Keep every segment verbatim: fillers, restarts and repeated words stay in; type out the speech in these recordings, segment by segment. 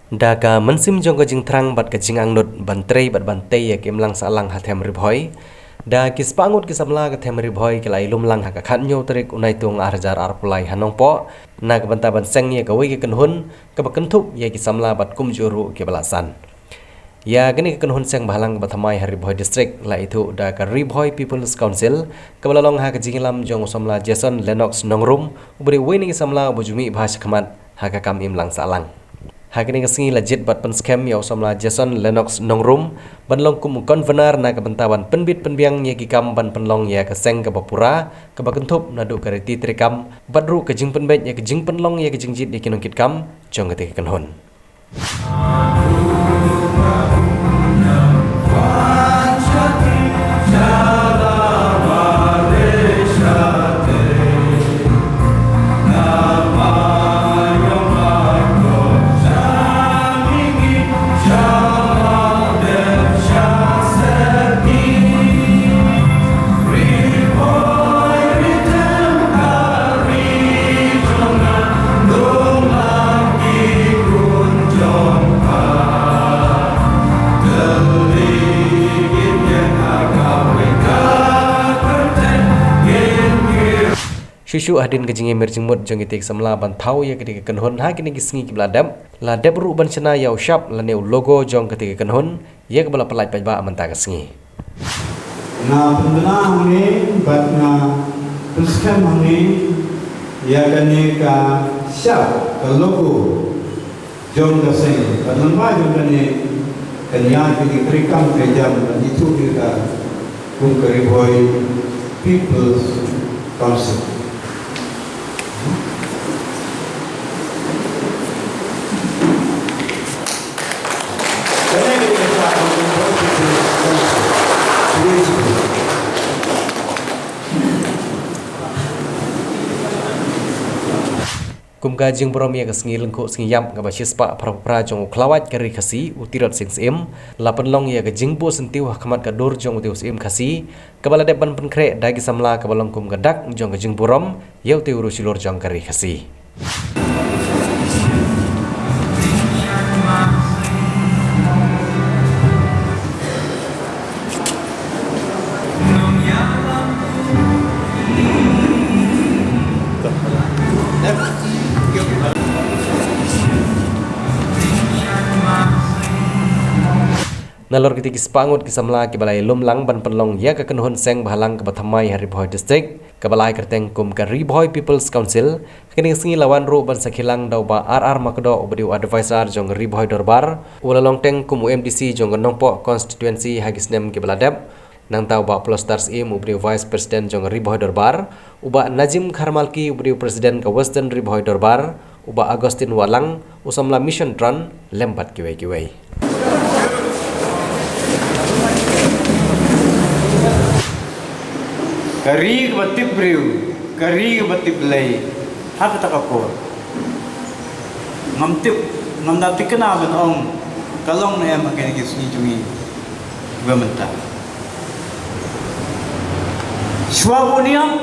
Da ka mynsiem jong ka jingthrang bad ka jingangnud ban trei bad ban tei ïa ka imlang sahlang ha them Ri Bhoi, da ki spah ngut ki samla ka them Ri Bhoi ki la ïalum lang ha ka khathynñiew tarik u Naitung ar hajar arphew lai ha Nongpoh na ka bynta ban seng ïa kawei ka kynhun kaba kynthup ïa ki samla bad kumjuh ruh kiba la san. Ïa kane ka kynhun seng bhalang kaba thymmai ha Ri Bhoi District la ithuh da ka Ri Bhoi People's Council, kaba la long ha ka jingïalam jong u samla Jason Lennox Nongrum, uba dei uwei na ki samla uba ju mih bha shakhmat ha ka kam imlang sahlang. Ha kane ka sngi la jied bad pynskhem ïa u samla Jason Lennox Nongrum ban long kum u convener na ka bynta ban pynbit pynbiang ïa ki kam ban pynlong ïa ka seng kaba pura, kaba kynthup naduh ka riti treikam bad ruh ka jingpynbeit ïa ka jingpynlong ïa ka jingjied ïa ki nongkitkam jong kata ka kynhun. Shuh shuh hadien ka jingïamir jingmut jong kitei ki samla ban thaw ïa kitei ki kynhun ha kine ki sngi kiba la dep, la dep ruh ban shna ïa u shap lane u logo jong kitei ki kynhun, ïa kaba la pyllait paidbah mynta ka sngi. Nga pynbna hangne bad nga pynskhem hangne ïa kane ka shap, ka logo jong ka seng bad lyngba jong kane kan ïaid ïa ki treikam treijam bad ithuh ïa ka kum ka Ri Bhoi People's Council. Kum ka jingburom ïa ka sngi lyngkhuh sngi ïap kaba shispah phra phra jong u khlawait ka ri Khasi, u Tirot Sing Syiem, la pynlong ïa ka jingbuh syntiew ha khmat ka dur jong utei u Syiem Khasi, kaba la dep ban pynkhreh da ki samla, kaba long kum ka dak jong ka jingburom ïa utei u riewshlur jong ka ri Khasi. Nalor kitei ki spah ngut ki samla kiba la ïalum lang ban pynlong ïa ka kynhun seng bhalang kaba thymmai ha Ri Bhoi District, kaba la ai kyrteng kum ka Ri Bhoi People's Council, ha kane ka sngi la wan ruh ban sakhi lang da u Bah R R Makdoh, uba dei u advisor jong ka Ri Bhoi Dorbar, u la long teng kum u M D C jong ka Nongpoh constituency ha ki snem kiba la dep. Nangta u Bah Polestar Syiem, uba dei u vice president jong ka Ri Bhoi Dorbar, u Bah Najim Kharmalki, uba dei u president ka Western Ri Bhoi Dorbar, u Bah Augustine Wahlang, u samla Mission Tran, lem bad kiwei kiwei. Ka ri kaba tip briew, ka ri kaba tip Blei, ha kata ka por ngam tip, ngam da thikna ban ong ka long ne em ha kine ki sngi jong ngi ba mynta. Shuwa ba u Niam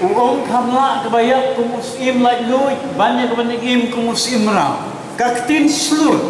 u ong, kham lah kaba ïap kum u Syiem laitluid ban ïa kaba ïeng kum u Syiem mraw. Ka ktien shlur,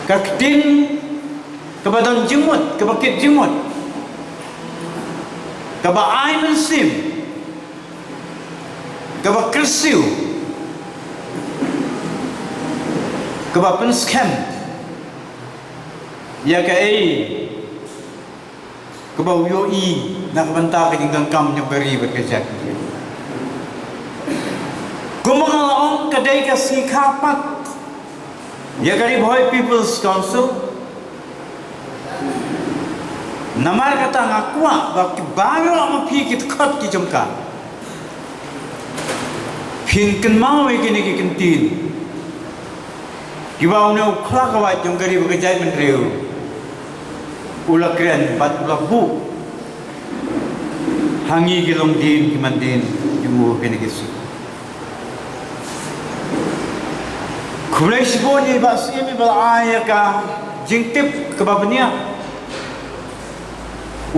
ka ktien kaba don jingmut, kaba kit jingmut, kaba ai mynsiem, kaba kyrsiew, kaba pynskhem ïa kaei kaba u ïohi na ka bynta ka jingdonkam jong ka ri bad ka jaitbynriew. Kumba nga la ong, ka dei ka sngi kha pat ïa ka Ri Bhoi People's Council. Namar kata nga kwah ba ki baroh ma phi ki dkhot ki jong ka, phin kynmaw ïa kine ki kyntien kiba une u khlawait jong ka ri bad ka jaitbynriew u la kren bad u la buh ha ngi ki longdien ki mandien jong u ha kine ki sngi. Khublei shibun ïa i Bah Syiem iba la ai ïa ka jingtip kaba bniah.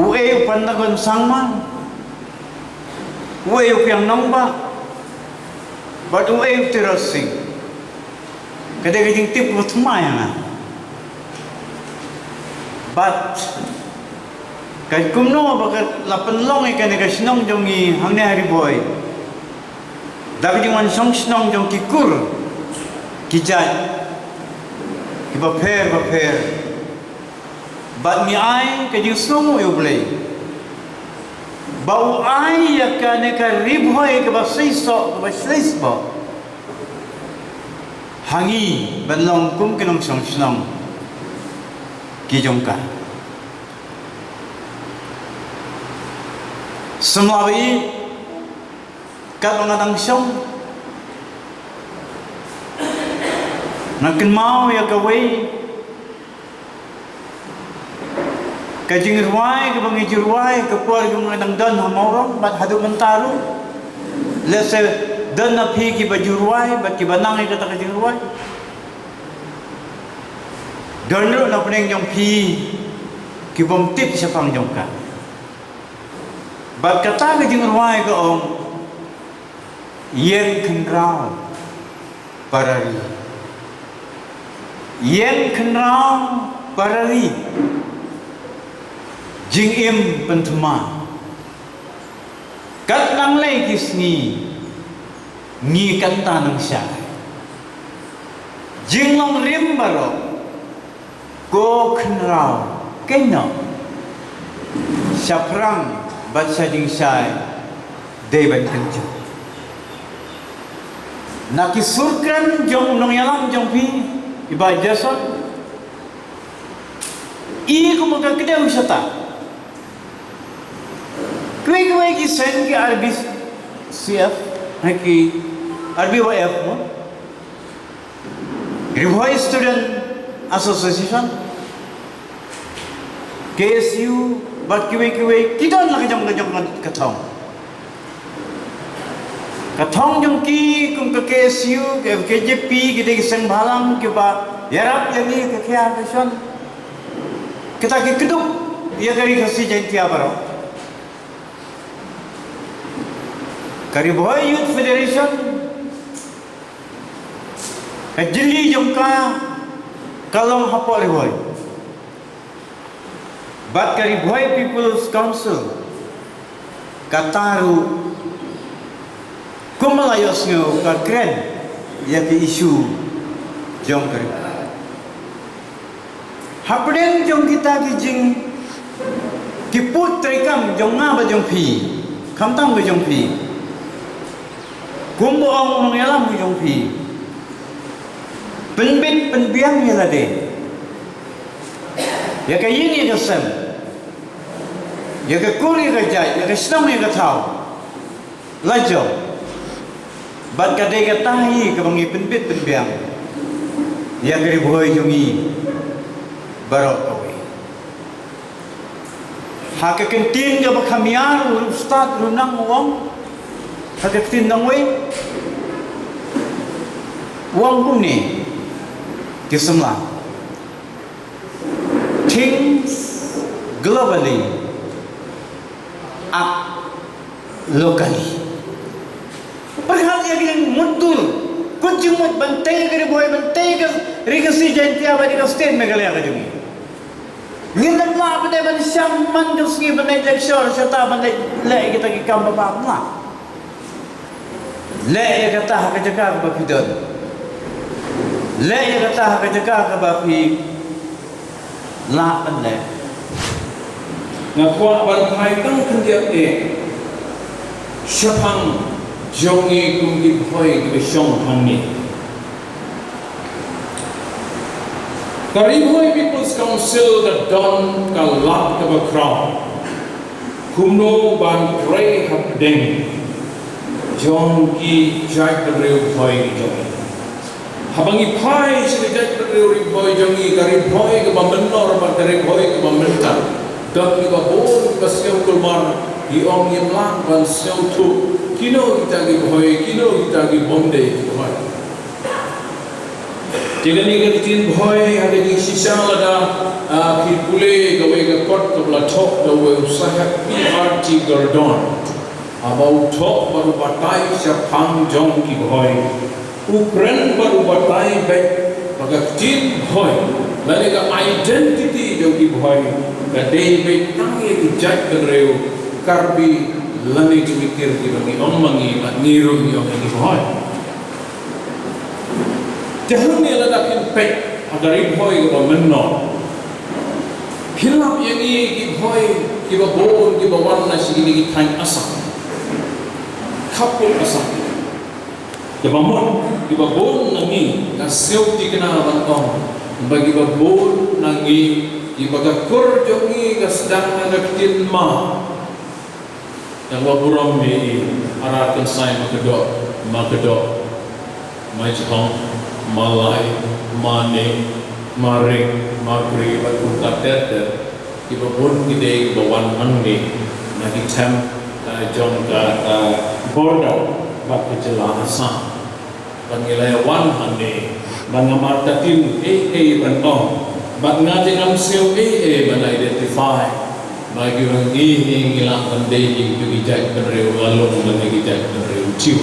Uei u Pandagon Sangma, uei u Piang Nongbah, Bad u A Tirot Sing. Ka dei ka jingtip kaba thymmai ïa nga. Bad ka kumno ba ka la pynlong ïa kane ka shnong jong ngi hangne ha Ri Bhoi da ka jingwan shong shnong jong ki kur ki jait kiba pher ba pher. Bad ngi ai ka jingsngewnguh ïa U Blei ba u ai ïa kane ka Ri Bhoi kaba shisha, kaba shisha ba ha ngi ban long kum ki nongshong shnong ki jong ka. Samla ba i katba nga dang shong, nga kynmaw ïa kawei ka jingrwai kaba ngi ju rwai ka por kaba nga dang don ha Mawrong bad haduh mynta ruh. Lehse don na phi kiba ju rwai bad kiba nang ïa kata ka jingrwai. Don ruh na pdeng jong phi kibym tip shaphang jong ka. Bad kata ka jingrwai ka ong, ïeng khynraw para ri. Ïeng khynraw para ri. Jingim pynthma. Kat nang lei ki sngi ngi kynta nang shai. Jinglong rim baroh ko khynraw kynnoh shaphrang bad sha jingshai dei ban kynjah. Na ki surkren jong nongïalam jong phi i Bah Jason, i kumba ka kdew shata. Kiwei kiwei ki seng ki R B C F ha ki R B Y F mo. Ri Bhoi Student Association, K S U, bad kiwei kiwei ki don la ka jong ka jong ka thong. Ka thong jong ki kum ka K S U, ka K J P, ki dei ki seng bhalang kiba ïarap ïa ngi ka khia ka shon. Kita ki kdup ïa ka Ri Khasi Jaiñtia baroh. Ka Ri Bhoi Youth Federation, ka jylliew jong ka ka long hapoh Ri Bhoi. Bad ka Ri Bhoi People's Council kata ruh kumba la ïohsngew ka kren ïa ka issue jong ka Ri Bhoi. Hapdeng jong kita ki jing, ki pud treikam jong nga bad jong phi, khamtam ka jong phi, kumba ong u nongïalam ka jong phi, pynbit pynbiang ïa lade, ïa ka ïing ïa ka sem, ïa ka kur ïa ka jait, ïa ka shnong ïa ka thaw. La jong. Bad ka dei kata hi kaba ngi pynbit pynbiang ïa ka Ri Bhoi jong ngi baroh kawei. Ha ka ktien kaba kham ïar, u Riewstad ruh nang u ong, ha ka ktien nongwei u ong kumne, ki samla. Think globally, act locally. Pyrkhat ïa ka jingmutdur, kut jingmut ban tei ka Ri Bhoi, ban tei ka Ri Khasi Jaiñtia bad ïa ka state Meghalaya ka jong ngi. Ngin ym lah ban dei ban shah man ka sngi ban leit lecture shata ban leit leh ïa kita ki kam ba bha, ym lah. Leh ïa kata ha ka jaka kaba phi don. Leh ïa kata ha ka jaka kaba phi lah ban leh. Nga kwah ban phai tang khyndiat eh shaphang jong ngi kum ki Bhoi kiba shong hangne. Ka Ri Bhoi People's Council ka don ka lad kaba khraw kumno ban trei hapdeng jong ki jaitbynriew Bhoi ki jong ngi. Haba ngi phai sha ka jaitbynriew Ri Bhoi jong ngi, ka Ri Bhoi kaba mynnor bad ka Ri Bhoi kaba mynta, don kiba bun kiba sngew kulmar, ki ong ngim lah ban sngewthuh kino kita ki Bhoi, kino kita ki bym dei ki Bhoi. Te kane ka ktien Bhoi ha ka jingshisha lada, ah, phi pule kawei ka kot kaba la thoh da uwei u saheb, P R T Gordon. Haba u thoh bad u batai shaphang jong ki Bhoi, u kren bad u batai beit ba ka ktien Bhoi lane ka identity jong ki Bhoi ka dei beit tang ïa ki jaitbynriew Karbi lane ki Meitei kiba ngi ong ma ngi bad ngi ruh ngi ong ïa ki Bhoi. Te hangne lada phin peit ha ka Ri Bhoi kaba mynno, phin lap ïa ngi ki Bhoi kiba bun kiba wan na sha kine ki thaiñ Assam, khappud Assam. Kaba mut kiba bun na ngi ka sngewthikna ban ong ba kiba bun na ngi kiba ka kur jong ngi ka sdang na ka ktien Ma. Tang ba burom ïa i, Mara, Kynsai, Makdoh, Makdoh, Maijhong, Malai, Mane, Maring, Makri bad kumta ter ter. Kiba bun ki dei kiba wan hangne na ki them, eh, jong ka, eh, border bad ka jylla Assam. Bad ngi la ïa wan hangne, bad ngam artatien ei ei ban ong, bad nga te ngam sngew ei ei ban identify ba kiba ngi hi ngi lah ban dei ki, ki jaitbynriew Ngalung lane ki jaitbynriew Chewa.